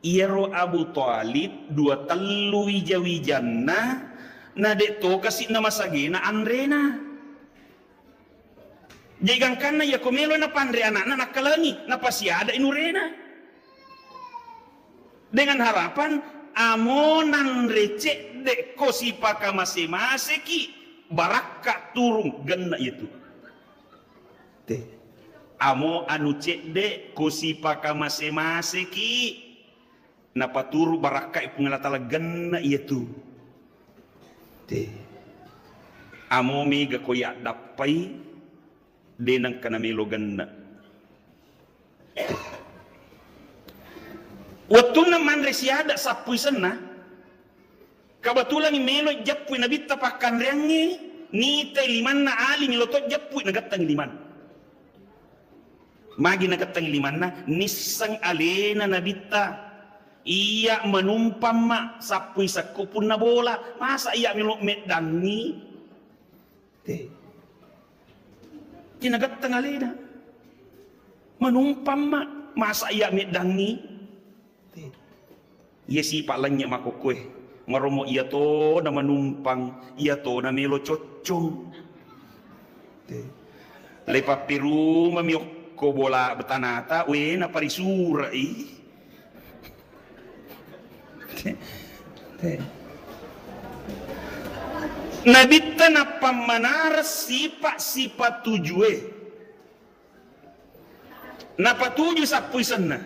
Iyaro Abu Thalib dua tellu wija-wijanna, na de' to kasi' namasagena anrena. Jaji gangkanna iyako melo napanre ana'na nakkalengi, napasiada inurena. Dengan harapan amo nanre cedde' ko sipaka mase-maseki, barakka turung genna iyatu. Te. Amo anu cedde ko sipakamase-maseki, napaturu barakkai Puang Allah Taala, genna iyatu. Te. Amo mega ko yaddappai, de nengka namelo genna. Wettunna manre siada sappu isenna, kebetulan melo jeppui nabitta pakkanreangnge, nitai limanna ali melo to jeppui nagattangi limanna. Magi nagattangi limanna, nisseng alena nabitta, iya manumpang ma sappu isekku punna bola, masa iya melo meddangi? Te. Te nagattang alena. Manumpang ma, masa iya meddangi? Te. Iya sipa lennye makokkoe. Maromo iya to na manumpang, iya to na melo coccong. Te. Le pappiruma mi okko bola betanata, we na parisurei. Te. Te. Nabitta nappammanareng sipa-sipa tujue. Napatuju sappu isenna.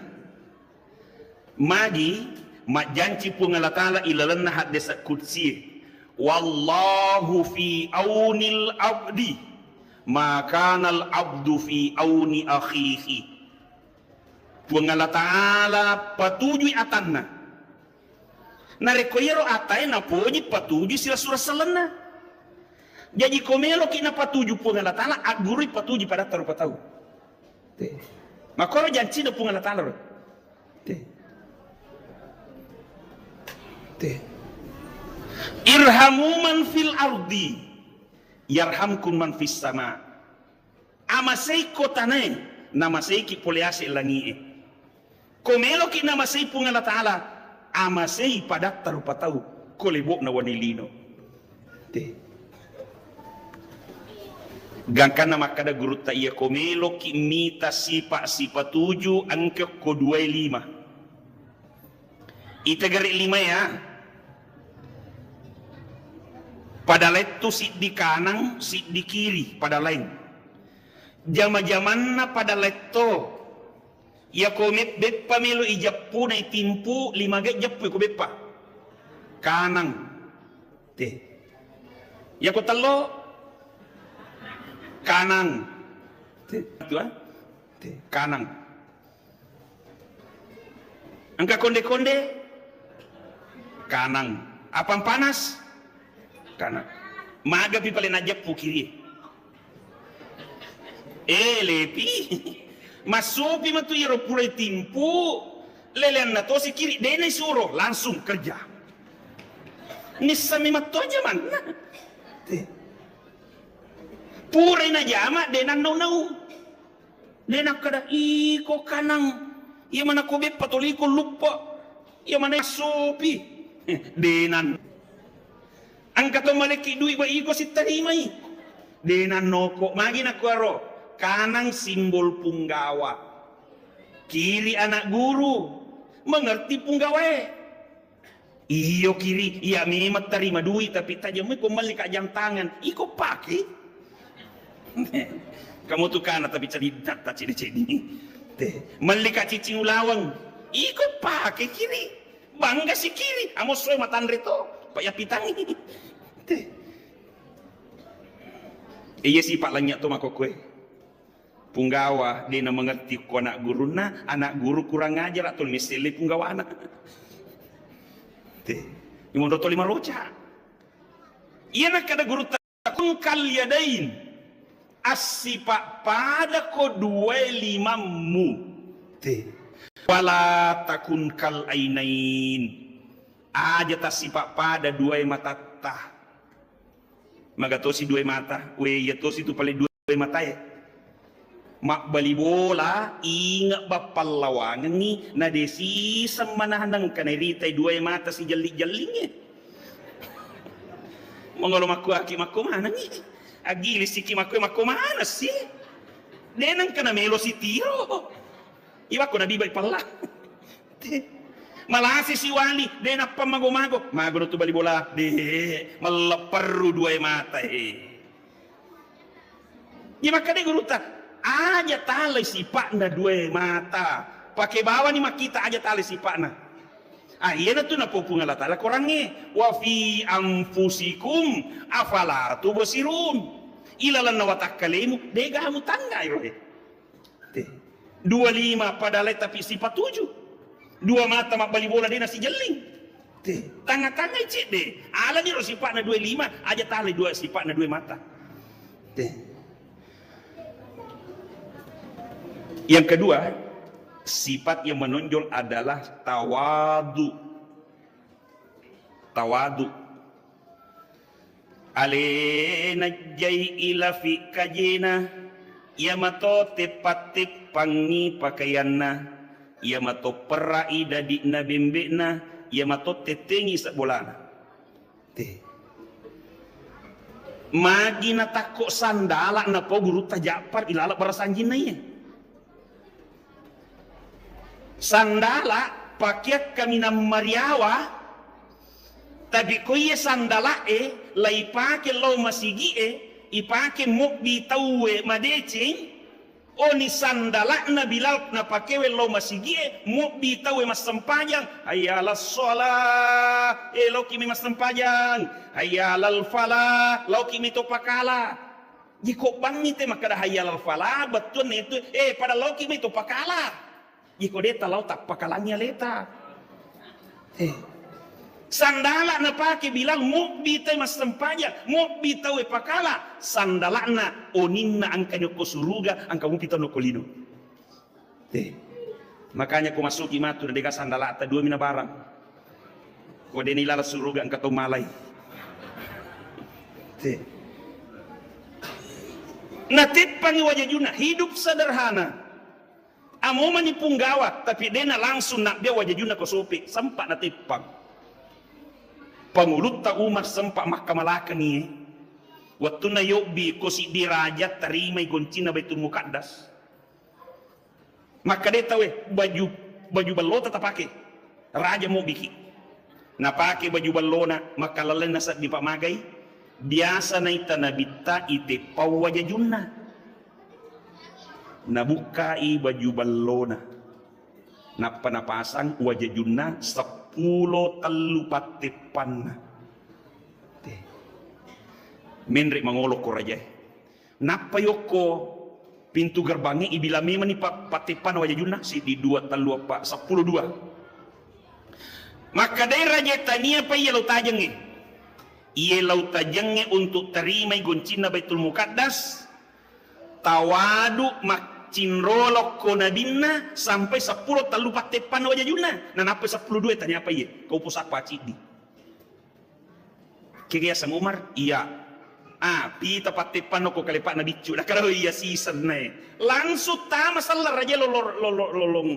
Magi majjanci Puang Allah Taala ilalenna haddese qudsie, "Wallahu fi aunil abdi, ma kanal abdu fi auni akhihi." Puang Allah Taala patujui atanna. Narekko iyaro atae napoji, patujui silessureng sellenna. Jaji ko meloki napatuju Puang Allah Taala, aggurui patuju padatta rupa tau. Te. Makkoro jancina Puang Allah Taala ro. Te. Te. Irhamu man fil ardi, yarhamkum man fis sama. Amaseiko tanae, namaseiki pole ase langi'e. Ko meloki namasei Puang Allah Taala, amasei padatta rupa tau, ko lebo'na wani lino. Te. Gangkanna makkada gurutta iya, ko meloki mita sipa-sipa tuju, engka ko duae lima. Ita gare lima ya. Pada lettu siddi kanang, siddi kiri, pada laing. Jama-jamanna pada letto. Iyako me-, beppa melo ijeppu na itimpu, lima ga ijeppu ko beppa. Kanang. Te. Iyako tello, kanang. Te. Tua? Te. Kanang. Engka konde-konde? Kanang. Apang panas? Kanang. Magapi pale najeppu kiri. Eh, lepi. Massupi matu iyaro pura itimpu, leleanna tosi kiri, de naisuro, langsung kerja. Nissami mattoja manna. Te. Purai najama, de nannau-nau. De nakkeda, "Iko kanang, iya manakko beppa toli iko luppa, iya mana sopi." De nan. Engka to malekki dui ba iko sittarimai. De nannoko, magi nakkuaro, kanang simbol punggawa. Kiri anak guru, mengerti punggawae. Iyo kiri, iya memang tarima dui, tapi tajamui ko melli ka jam tangan, iko pake. Kamu tu kana tapi cerita tak cedi-cedi. Te, melli ka cicing ulaweng, iko pake kiri. Bangga si kiri, amo soe matanre to, pak ya pitangi. Te. Iya sih pak lanya to makokkoe. Punggawa, de na mengerti ko anak gurunna, anak guru kurang ajar atau misselle punggawana. Te, imondo toli maroca. Iya nakkada guru takun kal yadain, assipa pada ko duae limammu. Te, wala takun kal ainain, aja tassipa pada duae matatta. Maga tosi duae mata, we iya tosi tu pale duae matae. Mabbali bola, inge bappallawangengngi, na de siseng mananeng kana ritai duae mata sijelli-jellingnge. Mangolo makkuaki makko manengngi. Aggilisiki makko makko maneng si. De nengka na melo sitiro. Iwakko nabibai palla. Malasi siwali, de nappa mago-mago. Mago tu bali bola, de mallepperru duae mata, eh. Iya makkeda gurutta, Aja talai sipa'na dua mata. Pake bawani makkita aja talai sipa'na. Ah, iyanatu napau Puang Allah Ta'ala Korangnge, "Wa fi anfusikum afala tubsirun." Ilalenna watakkalemu, degamu tangngai roe. Te. Dua lima padahal tapi sifat tujuh. Dua mata mabbali bola de nasijelling. Te. Tangnga-tangngai cedde. Alani ro sipa'na dua lima, aja talai dua sipa'na dua mata. Te. Yang kedua, sifat yang menonjol adalah tawadu. Tawadu. Alena jai ilafi kajena, iya mato teppa-teppangngi pakaianna, iya mato perra'i dadi'na bembe'na, iya mato tettengi sebbolana. Te. Magi natakko sandala napau gurutta Ja'far ilaleng barasanjinna iye. Sandala pakeang kaminang mariawa, tapi ko iye sandala'e laipake lao masigi'e, ipake mobbi tauwe madeceng, oni sandala'na Bilal napakewe lao masigi'e, mobbi tauwe massempajang, "Hayya 'alas shalah, eh, laoki mi massempajang, hayya 'alal falah, laoki mi to pakala." Jiko bangngi te makkada, "Hayya 'alal falah," bettuanna itu, "Eh, pada laoki mi to pakala." Iko de talao tappakalangi aleta. Eh. Sandala napake Bilal, mobbi tauwe massempajang, mobbi tauwe pakala, sandala'na oninna engka nyokko suruga, engka mupi tau nokko lino. Eh. Makanya ko masuki matu na dega sandala'ta dua mina barang. Ko deni lala suruga engka tau malai. Eh. Nateppangi wajajuna, hidup sederhana. Amo mani punggawa, tapi dena langsung nabbia wajajunna ko sope, sempa nateppang. Pangulutta Umar sempa makkamalakengi, wettunna yobbi ko siddi raja tarimai goncinna Baitul Muqaddas. Makkeda tauwe, baju, baju ballota tapake. Raja mobbiki. Napake baju ballona, makkalallenna seddi pamagai. Biasa naita nabitta iteppang wajajunna. Nabukkai baju ballona. Nappa napasang wajajunna seppulo tellu patteppanna. Te. Menre mangolo ko rajae. Nappa yokko pintu gerbangnge, ibilang memanni pa-, patteppanna wajajunna, siddi, dua, tellu, eppa, seppulo dua. Makkedai raja, "Tania pa iya lau tajengnge. Iye lau tajengnge untuk tarimai goncinna Baitul Muqaddas, tawadu maccinrolokko nabinna sampai seppulo tellu patteppanna wajajunna, nanappai seppulo dua, tania pa iye, kau posappa ciddi." Kega yaseng Umar? Iya. Ah, pita patteppanna ko kalepa'na biccu. Nakaro iya sisenna e. Langsung tama selleng raja lolo, lolo, lolong,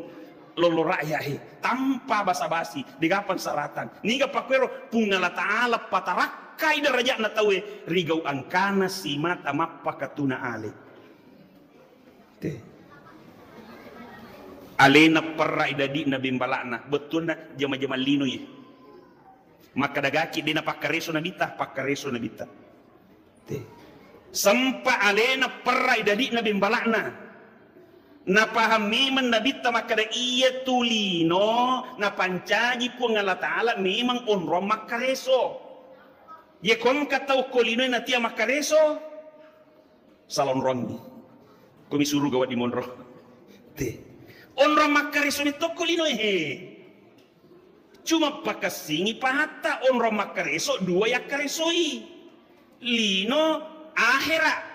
lolo rakyat e. Tanpa basa-basi, degaga persyaratan. Niga pakkuero, Puang Allah Ta'ala patarakkai derajatna tauwe, rigau engkana simata mappakatuna ale. Te. Alena perrai dadi'na bembala'na, bettuanna jama-jama lino ye. Makkadagaki de napakkareso nabitta, pakkareso nabitta. Te. Sempa alena perrai dadi'na bembala'na. Napahang memeng nabitta makkada, iya tu lino napancaji Puang Allah Ta'ala memang onrong makkareso. Ye ko engka tau ko linoe natia makkareso, sala onrongi. Ko mi suruga wedding monro. Te. Onrong makkareso metto ko linoe he. Cuma pakessingi pahatta, onrong makkareso dua yakkaresoi. Lino ahera.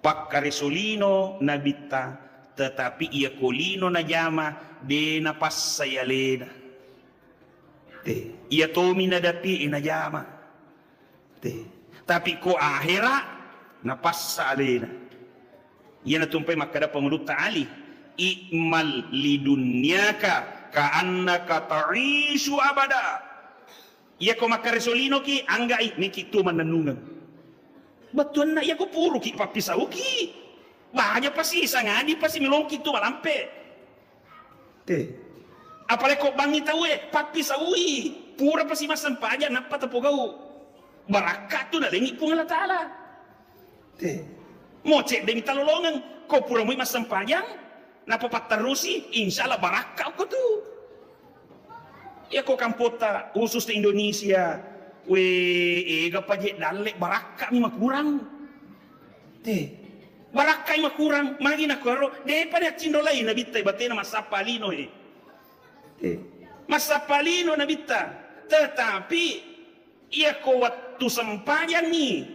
Pakkareso lino nabitta, tetapi iya ko lino najama, de napassai alena. Te, iya tomi nadapi najama. Te. Tapi ko ahera, napassa alena. Iyana tumpai makkada Pangulutta Ali, "I'mal lidunyaka ka'annaka ta'isyu abada." Iya ko makkareso linoki, anggai meki tu mannennungeng. Bettuanna iya ko puruki pappisauki. Baja pasi sangadi pasi melongki tu malampe. Te. Apalagi ko bangngi tauwe, pappisaui. Pura pasi massempajang, nappa tapogau. Barakka tu nalengi Puang Allah Ta'ala. Te. Mo cedde mi talolongeng, ko pura mui massempajang, nappa patterusi, insya Allah barakka ko tu. Iya ko kampota, khusus di Indonesia, we, ega paje dalle, barakka mi makurang. Te, barakka mi makurang, magi nakuaro, depa ni accinrolai nabitta batena massappa lino e. Te, massappa lino nabitta, tetapi Iyako wettu sempajangngi,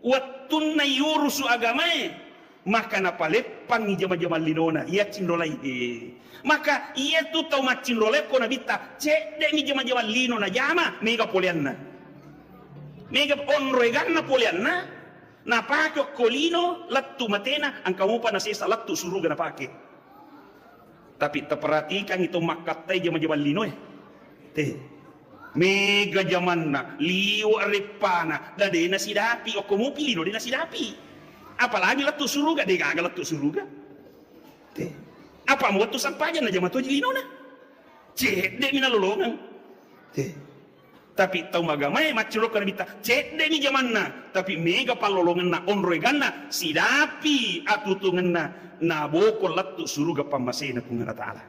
wettunna yurusu agamae, maka napaleppangngi jama-jamang linona, iya cinrolai. Eh. Maka iyatu tau maccinrolai ko nabitta, cedde'mi jama-jamang lino najama, mega poleanna. Mega onroeganna poleanna, napake okko lino, lettu matena, engka mopa nasesa lettu suruga napake. Tapi taperhatikangngi to makkattai jama-jamang linoe. Te. Mega jamanna, liwe' reppana, da de' nasidapi, okko mopi lino de' nasidapi. Apalagi lettu suruga, de' gaga lettu suruga. Te. Apa mo wettu sampajang najama toji linona. Cedde'mi nalolongeng. Te. Tapi tau magamae maccurokka nabitta, cedde'mi jamanna, tapi mega pallolongenna, onroeganna, sidapi atutungenna, naboko lettu suruga pammasena Puang Allah Ta'ala.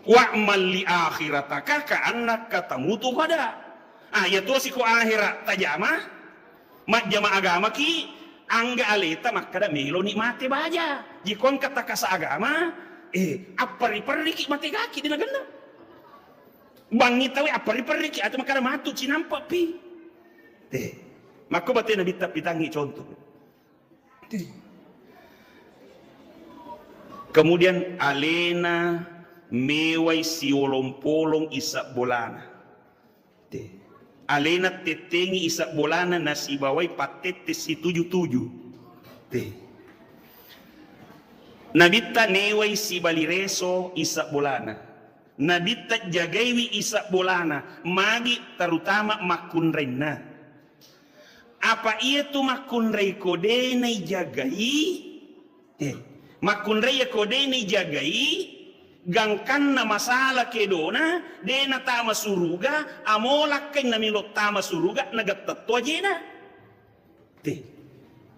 Wa'mal li akhirataka ka'annaka tamutu ghada. Ah, iya tosi ko akhera tajama, majjama agamaki, angga aleta makkada meloni mate baja. Jiko engka takasa agama, eh, apperri-perriki mate gaki de' nagenna. Bangngi tauwe apperri-perriki atau makkada matu cinampe'pi. Eh, makko bate nabitta pitangngi contoh. Kemudian alena mewai siolong-polong isab bolana. Te. Alena tettengi isab bolana nasibawai pattette situju-tuju. Te. Nabitta newai sibali reso isab bolana. Nabitta jagaiwi isab bolana. Magi terutama makkunrainna. Apa iyatu makkunrai ko de' naijagai? Eh, makkunrai ko de' naijagai, gangkanna masala kedona, de' natama suruga, amo lakkainna melo tama suruga, nagettetto ajena. Te.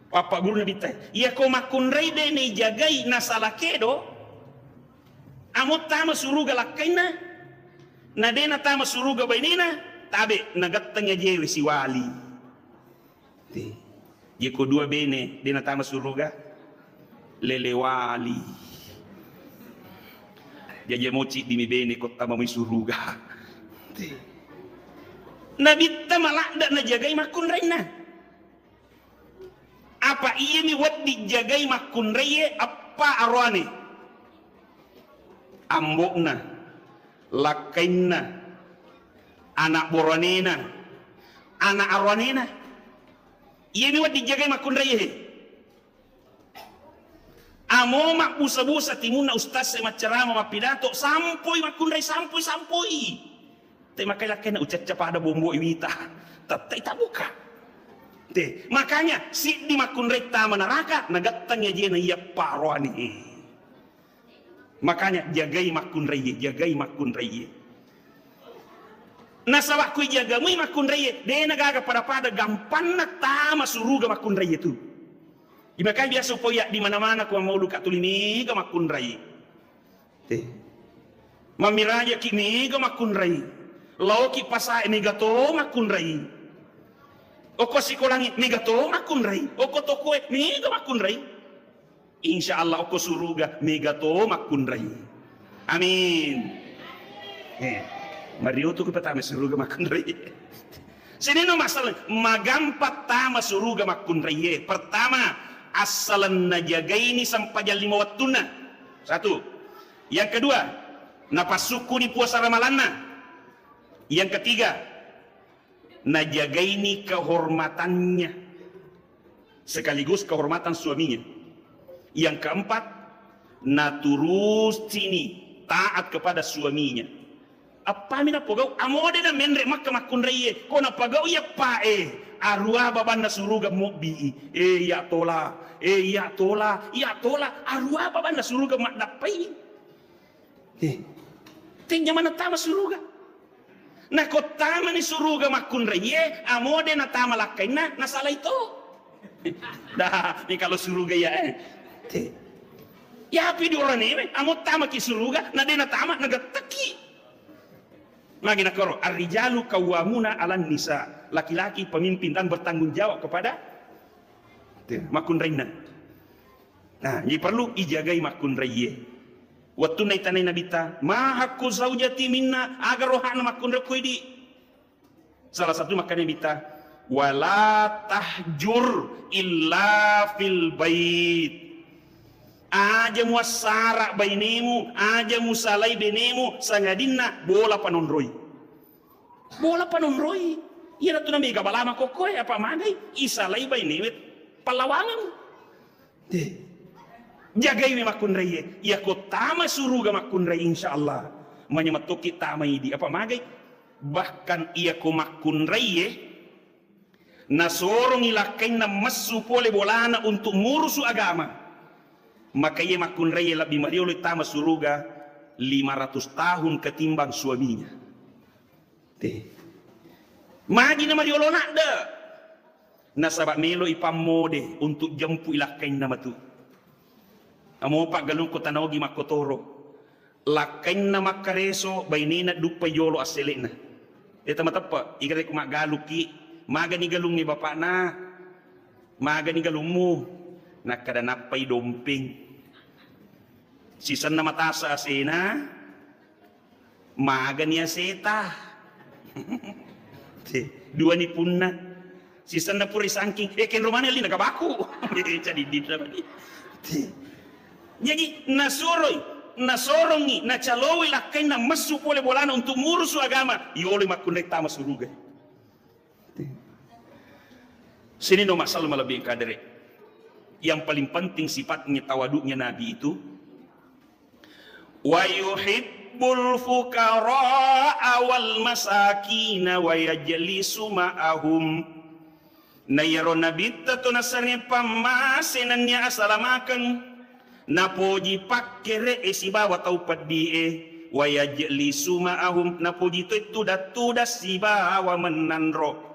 Papa guru nabitta, iya ko makkunrai de' naijagai nasala kedo, amo tama suruga lakkainna, na de' natama suruga bainena, tabe' nagettengngi ajewe siwali. Te. Jeko dua bene, de' natama suruga. Lele wali. Jaja moci dimi bene ko tama mai suruga. Te. Nabitta maladda najagai makkunrainna. Apa iyami wedding jagai makkunraie eppa aroane. Ambo'na, lakkainna, ana' boroanena, ana' aroanena. Iyami wedding jagai makkunraie. Amo mabbusa-busa timunna ustaz e maccarama mappidato, sampoi makkunrai, sampoi, sampoi. Te makai lakkainna ucacca pada bombo iwita. Tettai tabuka. Te, makanya siddi makkunrai tama naraka, nagattangi ajena iya paroani. Makanya jagai makkunraie, jagai makkunraie. Nasaba kui jagamui makkunraie, de' nagaga pada-pada gampanna tama suruga makkunraie tu. Imakai biasa upoya di mana-mana ko mauluka tuli mega makkunrai. Te. Mammirajaki mega makkunrai. Laoki pasae mega to makkunrai. Oko sikolangi mega to makkunrai. Oko tokoe mega makkunrai. Insya Allah oko suruga mega to makkunrai. Amin. Eh, Mario tu kita tama suruga makkunrai. Sini no masalah, magampa tama suruga makkunraie. Pertama, assalenna jagaini sempajang lima wettunna. Satu. Yang kedua, napassukkuni puasa ramalanna. Yang ketiga, najagaini kehormatannya. Sekaligus kehormatan suaminya. Yang keempat, naturusini taat kepada suaminya. Appami napogau, amode na menre makka makkunraie, ko napagau iya pae, arua babanna suruga mobbi. Eh, iya tola, eh, iya tola, iya tola, arua babanna suruga maddappai. Eh, tenja mana tama suruga. Nako tamani suruga makkunraie, amode natama lakkainna, nasalai to. Dah, ini kalau suruga ya, eh. Te. Ya, pi di orang ini, amo tama ki suruga, na dena tama, na getteki. Magi nakoro, "Ar-rijalu qawwamuna 'alan nisa." Laki-laki pemimpin dan bertanggung jawab kepada, te, makkunrainna. Nah, jadi perlu ijagai makkunraiye. Wettunna itanai Nabitta, "Ma haqqu zaujati minna?" Aga rohana makkunrai ko idi? Salah satu makkeda Nabitta, "Wala tahjur illa fil bait." Aja muassara bainemu, aja musalai benemu, sangadinna bola panonroi. Bola panonroi. Iyana tu namega bala makokkoe, apa magai? Isalai bainewe pallawangeng. Deh. Jagaiwi makkunraiye. Iyako tama suruga makkunrai, insya Allah. Manya mattoki tama idi. Apa magai? Bahkan iyako makkunraiye, nasorongi lakkainna messu pole bolana untuk murusu agama. Maka iye makkunraiye lebbi mariolo tama suruga lima ratus tahun ketimbang suaminya. Te. Magi na mariolo nadde. Nasaba melo ipammode untuk jempui lakkainna matu. Amo paggalung ko tanaogi makkotoro. Lakkainna makkareso, bainena duppai jolo assele'na. Deta mateppe, igare ku maggalukki, magani galungnge bapakna, magani galummu, nakkada nappai dompeng. Sisenna matasa asena, magani aseta. Te, duani punna. Sisenna pura isangking, eh, kenro mani alli nagabaku. Jadi dinra mani. Te. Jadi nasuroi, nasorongi, nacaloi lakkainna messu pole bolana untuk murusu agama. Yoloi makkunrai tama suruga. Sini no masalah malebbi kadere. Yang paling penting sifatnya tawaduknya Nabi itu, "Wa yuhibbul fuqara'a wal masakina wa yajlisu ma'ahum." Na iyaro Nabitta to nasare pammase nennia asalamakeng, napoji pakkere'e sibawa tau peddi'e, wa yajlisu ma'ahum, napoji toi tudang-tudang sibawa mennanro.